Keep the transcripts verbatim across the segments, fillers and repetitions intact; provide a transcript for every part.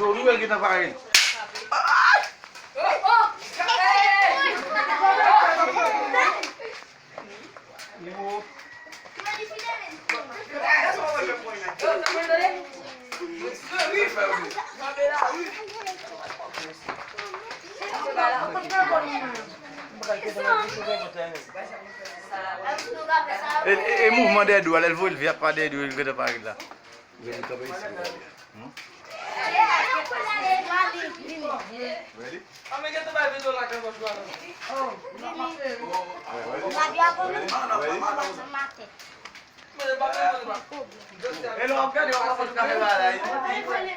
Yo, nou wè l gentan pare. E, e, e mouvman dèyè do a, lè l voye l vye apa dèyè do, l gentan pare la. Vin kanpe isi pou gade. Hmm? Ready? Ready? Ready? E lè w ap gade, w ap wè kamera la. Gade, vin gade.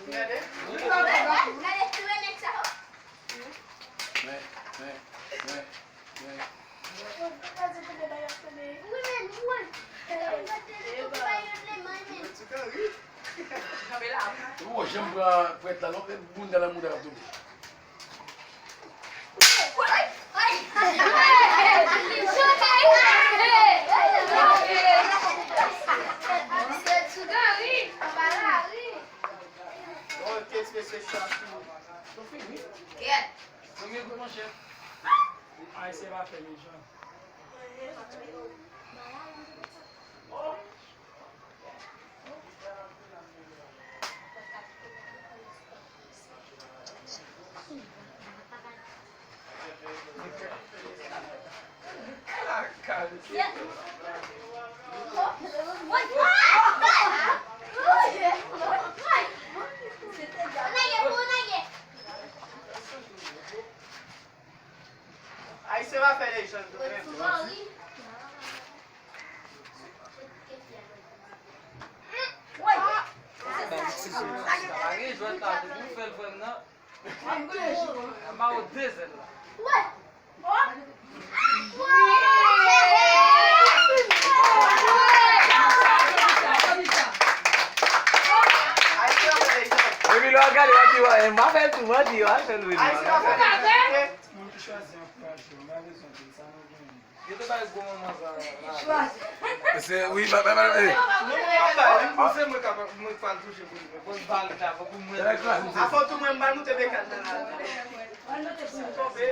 Gade. Gade, gade, gade. Ou janm pran prèt la, non? Bounda nan mouda ap tonbe. Ok, se se sa tou. Nou fini. Premye gout, monchè. Ayisyen pa fè lejann. Ayisyen pa fè lejann tou, men. Sa pa gen jwèt la, depi w fè l vrèm nan. Mwen ba w de zèl la. Epi lè w ap gade, w ap di, "Wè, m pa fè l tou, m ap di, w ap fè l vre." Moun ki chwazi ankouraje w, malezon de sa nou genyen. Yo te bay gwo manman sa la. Se, wi, ba, ba, ba, eh. Non, non, pa bay, li, se mwen k ap, mwen k pral touche pou li. Mwen pral ba l la, pou mwen. Afò tou mwen, m pral moute bekal nan la. Tonbe.